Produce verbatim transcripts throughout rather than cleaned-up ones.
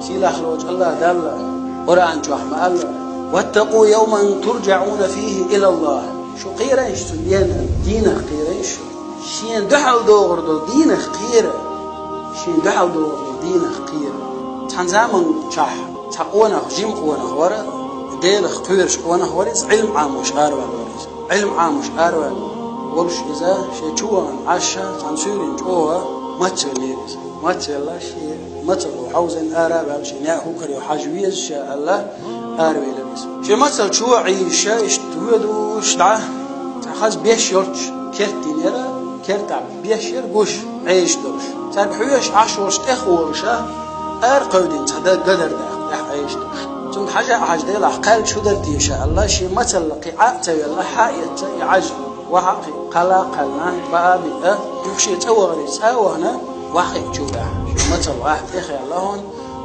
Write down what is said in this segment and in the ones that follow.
Сийлахь волчу АллахӀ Далла Къуръан чохь ма-аллара: «واتقوا يوما ترجعون فيه إلى الله». Шу кхерайша цу дена, дийнах кхерайша шу. Шена дуьхьал догӀур долу дийнах кхера. Шена дуьхьал догӀур долу дийнах кхера. Цхьана заманчохь цхьа къонах, жима къонах вара, Делах кхоьруш къонах вара иза, Ӏилма Ӏамош араваьлла вара иза. Ӏилма Ӏамош араваьлла волуш иза, шен чу вахана Ӏаш, цхьана суьйранна чӀогӀа мацвеллера иза. Мацвелла, шен мацалло хьовзийна ара а ваьлла, шен неӀ хӀу карайо хьажа веза ша аьлла, аравелира иза. Шен мацалла чу а Ӏийша, иштта воьдуш дӀа, цхьа хаза беш йолчу керта динера, кертахь беш яра гуш, Ӏежаш долуш. Цаьрга хьоьжуш Ӏаш волуш тӀехволуша, ара кхевдина цхьа дан гадар даьккха, тӀехь Ӏежаш долуш. Цунна хьажа а хьажа, делахь кхаьлла шу дара теша аьлла, шен мацалла кхин Ӏа а ца велла, хьа а эцна, и Ӏаж вахьа а кхин кхалла а кхаьллина, баа а биъна, юха шен цӀа вахаре цӀа а вахана, вахьа а чу ваьхьа. Шен мацалла вахьа тӀехъяьлла хьуна,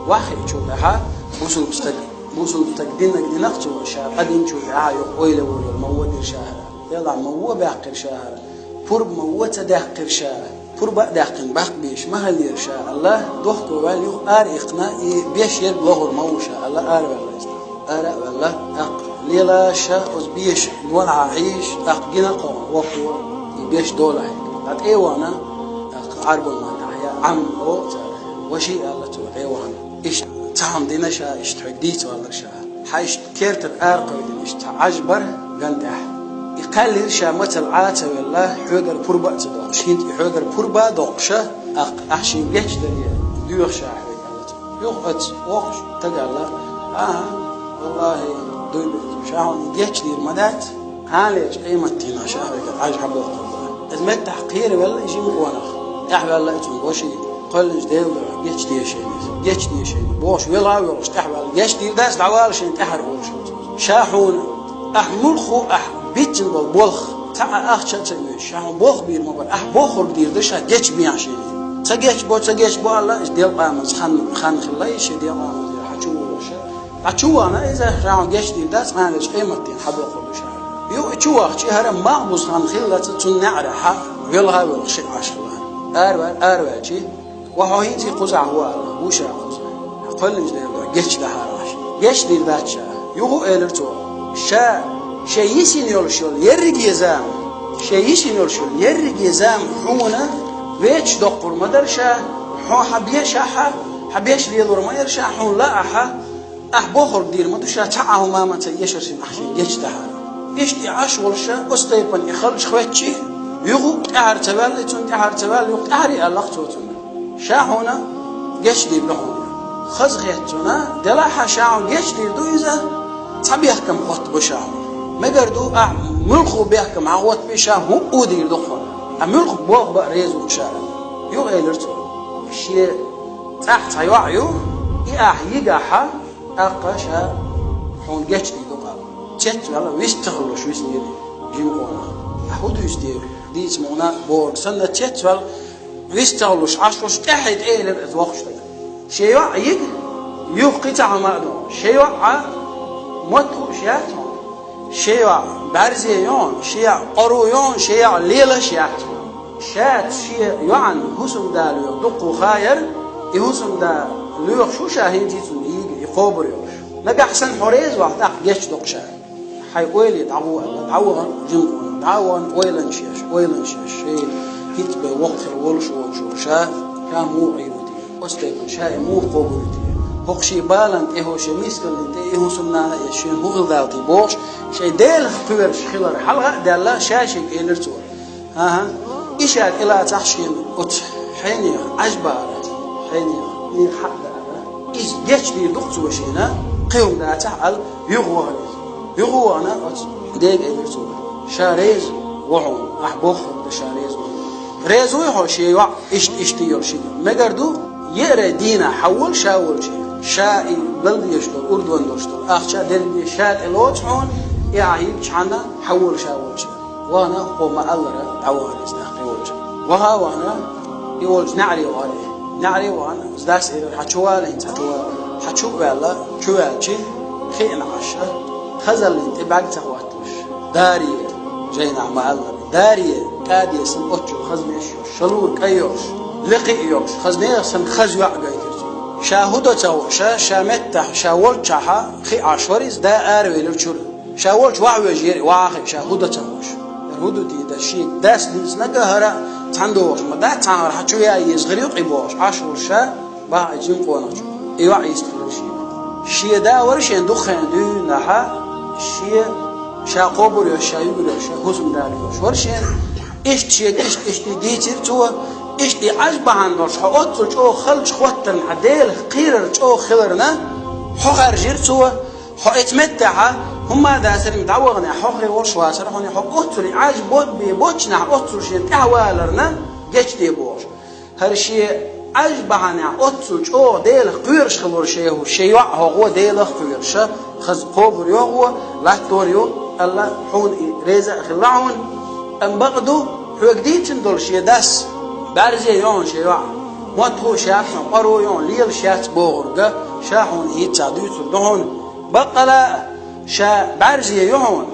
вахьа а чу ваьхьа, бусулба стаг, бусулба стаг диннарг динарг цо, ша къа динчу ваьхьа, юха ойла волавелла ма вон дира ша хӀара. Делахь ма вон баьккхира ша хӀара. Пурба ма вон ца даьккхира ша. Пурба а даьккхина баккха беш ма хиллера ша аьлла, дохко ваьлла юха ара иккхина, и беш ерг лохур ма ву ша аьлла, араваьлла иза. Ара а ваьлла, тӀаккха лела ша оцу беша, нолахьа хьийзаш, тӀаккха гина кхо воккхо, и беш долахь. Ткъа тӀе а вахана, тӀаккха Ӏарбойн маттахь я Ӏам олу цара, ваши аьлла цо тӀе а вахана. Иштта цхьа хӀума дина ша, иштта хьоьга дийца валлара ша. Хьан иштта кертара ара кхевдина, иштта цхьа Ӏаж бара ган тӀехь. И кхаьллира ша мацалла Ӏа а ца велла, хьоьгара пурба а ца доккхуш, хӀинца и хьоьгара пурба а доккхуша, тӀаккха ахь шен гечдаре доьху ша хьоьга аьлла цо. Юха оцу воккхачу стага аьлла: «ХӀан-хӀа, валлахӀи, дуй беза, ша хьуна гечдийр ма дац, кхана лечу къематдийнахь ша хьоьгара Ӏаж хьабоккхур бара». Иза меттахь кхеравелла и жима къонах, тӀаьхьаваьлла и цуьнан ваши. Кхоьллинчу Делан дуьхьа гечдешийна иза, гечдешийна, бохуш, велха а воьлхуш тӀаьхьаваьлла, гечдийр дац, дӀавала шена тӀаьхьара олуш ву цо. Ша хьуна, ахь муьлхха а, ахь битина болу болх, цхьа а ахча а ца оьцуш, ша хьуна болх бийр ма бара, ахь бохург дийр ду ша, гечбехьа шена. Ца гечбо, ца гечбо аьлла, иза делкъамаза хан, хан хилла, иза шен делкъамаза хьан чу волуш. Ткъа чу вахана иза, ша хьуна гечдийр дац, кхана лечу къематдийнахь хьабоккхур ду ша. Юха и чу вахча, хӀара малхбуза хан хиллалц цунна неӀарехь, велха а воьлхуш шиъ Ӏаш хилла. Араваьлла, араваьлча, ва хьо хӀинца кхузахь ву аьлла, ву ша кхузахь. Кхоьллинчу Делан дуьхьа гечдахьара Ӏаш. Гечдийр дац ша. Юха а элира цо: «Ша, шен йисина йолуш йолу ерриге зама, шен йисина йолуш йолу ерриге зама хьуна веча доккхур ма дара ша, хьо хьан бешахь а, хьан беш лелор ма яра ша, хьуна лаахь а, ахь бохург дийр ма ду ша, цхьа а хӀума ма ца эшар шена ахь шен гечдахьара». Иштта и Ӏаш волуш ша, оцу тайпана и халча хӀоьттича, юха а тӀаьхьара ца ваьлла, и цунна тӀаьхьара ца ваьлла, юха тӀаьхьара аьлла-кх цо цунна: «Ша хьуна гечдийр ду хьуна. Хазахетта цунна, делахь а ша хьуна гечдийр ду иза, цхьа бехкам хӀоттабо ша хьуна. Мегар ду, ахь муьлхха бехкам хьан хӀоттабе, ша хӀуъа дийр ду хьуна. Ахь муьлхха болх бан реза ву ша». Юха элира цо: «Шен цӀахь цхьа йоӀ ю, и ахь йигахь а, тӀаккха ша хьуна гечдийр ду-кх», — аьлла. Цецваьлла, вист ца хуьлуш виснера жима къонах. Ахь хӀун дуьйцу те, дийца ма ву бохург санна, цецваьлла, вист ца хуьлуш Ӏаш волуш тӀаьхье тӀе элира иза воккхачу стага: «Шен йоӀ йига, юха кхин цхьа хӀума а ду. Шен йоӀ а мотт хууш яц хьуна. Шен йоӀ бӀаьрзе ю хьуна, шен йоӀ къора ю хьуна, шен йоӀ лелаш яц хьуна. Ша шен йоӀана хӀусамда лоьху дуккха хан яра, и хӀусамда лоьхуш ву ша хӀинца цунна йига, и кхобур йолуш. Нагахь санна хьо реза вахь, тӀаккха гечдо-кх ша». Хьайн ойла дӀагӀо аьлла, дӀавахана жима къонах, дӀавахана ойланаш еш, ойланаш еш, шен хӀинца бен воккха хир волуш волчо ша, ша муха Ӏийр ву те, оцу тайпана ша и муха кхобур ву те, хӀокху шен баланна тӀе, хӀокху шен мискаллина тӀе и хӀусамнана а эцна, шена хӀун хила дала те бохуш, шайн Делах кхоьруш хилар хьалха а даьлла, ша шега элира цо: «ХӀан-хӀа, и ша тӀелацахь шена оцу хьенех Ӏаж бахара, хьенех, хьенех хьаъ дахара. Иза гечдийр ду-кх цо шена, кхин хӀума дацахь», — аьлла, юха вахара иза. Юха а вахана, оцу дега элира цо: «Ша реза ву хьуна, ахь бохург дан ша реза ву хьуна. Реза вуй хьо шен йоӀ иштта-иштта йолуш йига? Мегар ду, еарай дийнахь хьан волу ша волчу? Ша и галдеш долу, урдон долуш долу ахча а дерриге ша тӀе лоцу хьуна, и ахь йигчхьана хьан волу ша волчу». Вахана, хӀокхо ма-аллара, дӀавахара иза нах кхин волчу. Ваха а вахана, и волчу неӀаре вахара и. НеӀаре а вахана, оцу дас элира: «Хьан чу вала хӀинца, хьан чу вала». Хьан чу а ваьлла, чу ваьлча, хиъна Ӏаш, хазаллина тӀе бӀаьрг ца хӀотталуш, даре, жайнахь ма-аллара, даре, кӀаде санна оццул хаза меш йолуш, шалура кӀай йолуш, лекха а йолуш, хаза нехан санна хаза йоӀ гайтира цунна. Ша хӀу до ца хууш, ша меттахь, ша волччахьа хи Ӏаш вара иза, да аравелира чуьра. Ша волчу ваха вежа яра и ваха хи, ша хӀу до ца хууш. ХӀу ду те дан шен дас дийцинарг а хӀара цхьаьна догӀуш ма дац, цхьаьна хӀара хьан чу яа еза хир ю-кх и бохуш, Ӏаш волуш ша баха и жима къонахчу. И йоӀ йист хилира шена. Шен да вара шен дукха хенахь дуьйна нахьа, шен ша кхобур йош, ша югур йош, ша хӀусамда лоруш вара шена. Иштта шега иштта, иштта дийцира цо, иштта и Ӏаж бахьана долуш, хьо оццул чӀогӀа халчу хӀоттарна хьан Делах кхерар чӀогӀа хиларна, хьо хаьржира цо, хьо эца меттехьа, хӀумма а дацара дӀавахана, хьо хир волуш вацара хьуна, хьо оццул и Ӏаж бо-, бе-, боцчунахь оццул шен тӀаьхьаваларна, гечде бохуш. ХӀара шен Ӏаж бахьанехь оццул чӀогӀа Делах кхоьруш хилла вара шен хӀу, шен йоӀ хӀокхо Делах кхоьруш, хаза кхобур йо хӀо, латтор ю, Алла хьуна и реза а хилла хьуна. Амма бакъ ду, хьоьга дийцина долу шен дас, бӀаьрзе йо хьуна шен йоӀ, мотт хууш яц хьуна, къора йо хьуна, лелаш яц бохург, ша хьуна хӀинца дуьйцур ду хьуна. Баккъала а, ша бӀаьрзе йо хьуна.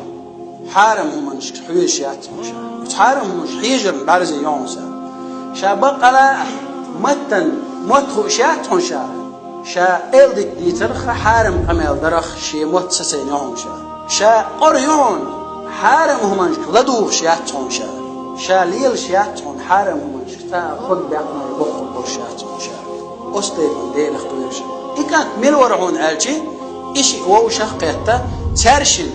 Хьарам хӀуманашка хьоьжуш яц хьуна ша. Оцу хьарам хӀуманаш хьежарна бӀаьрзе йо хьуна ша. Ша баккъала а маттан мотт хууш яц хьуна ша. Ша эладита дийцарх а, хьарам къамел дарх а шен мотт сацийна йо хьуна ша. Ша къора йо хьуна, хьарам хӀуманашка ладугӀуш яц хьуна ша. Ша лелаш яц хьуна хьарам хӀуманашка, цхьа а хӀун баьккхинарг боккхур болуш яц хьуна ша. Оцу тайпана Делах кхоьруш. И кӀант мила вара хьуна аьлча, и шиъ вовшах а кхетта, цаьршинна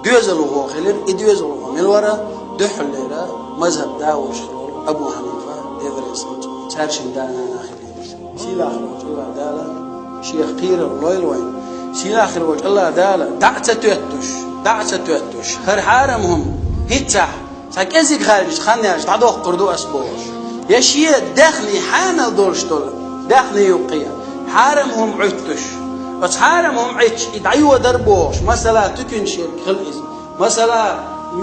доьзалхо хилира, и доьзалхо мила вара, дуьххьарлера мазхӀаб да волуш хилла волу Абу Хьанифа, Эврейсан цо, цаьршинна да-нана хилира. Сийлахь волчу АллахӀ Дала шех кхерар лойла вайна. Сийлахь волчу АллахӀ Дала дӀа а ца тоьттуш, дӀа а ца тоьттуш, хӀара хьарам хӀума хӀинццехь цхьа кӀезиг хаьржича хан яьлча дӀадоккхур ду ас бохуш. Я шен даьхний хьанал долуш долу, даьхний юккъе, хьарам хӀума Ӏуьттуш. Оцу хьарам хӀума Ӏуьттуш, и дӀайодар бохуш, масала, туьканаш ерг хила иза. Масала,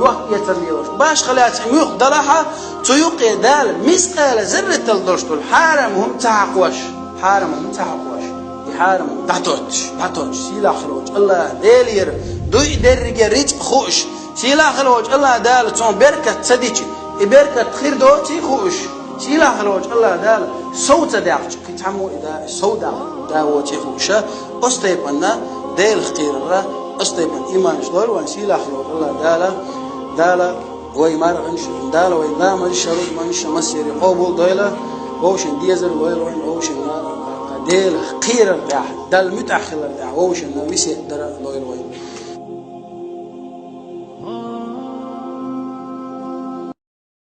йохк-эцар лелош. Башха лаьцна и муьлхха далахьа, цу юккъе Дала мискъала зарратал долуш долу хьарам хӀума ца хьакхош, хьарам хӀума ца хьакхош. И хьарам хӀума дӀатоттуш, дӀатоттуш, сийлахь хир волчу АллахӀ Делера дуй дерриге рицкъ хууш, сийлахь хир волчу АллахӀ Дала цунах беркат ца дича, и беркат хир доций хууш, сийлахь хир волчу АллахӀ Дала сов ца даьккхича, кхин цхьаммо и да, сов даккха да воций хууша, оцу тайпана Делах кхерара, оцу тайпана иманаш лойла вайн сийлахь хир волчу АллахӀ Дала, Дала вай марханаш, Дала вай ламазаш, шарудманаш, массери къобал дойла, вовшан дезар лойла вайн, вовшан Делах кхерар тӀехь, Далла муьтӀахь хилар тӀехь, вовшан висет дара лойла вайн.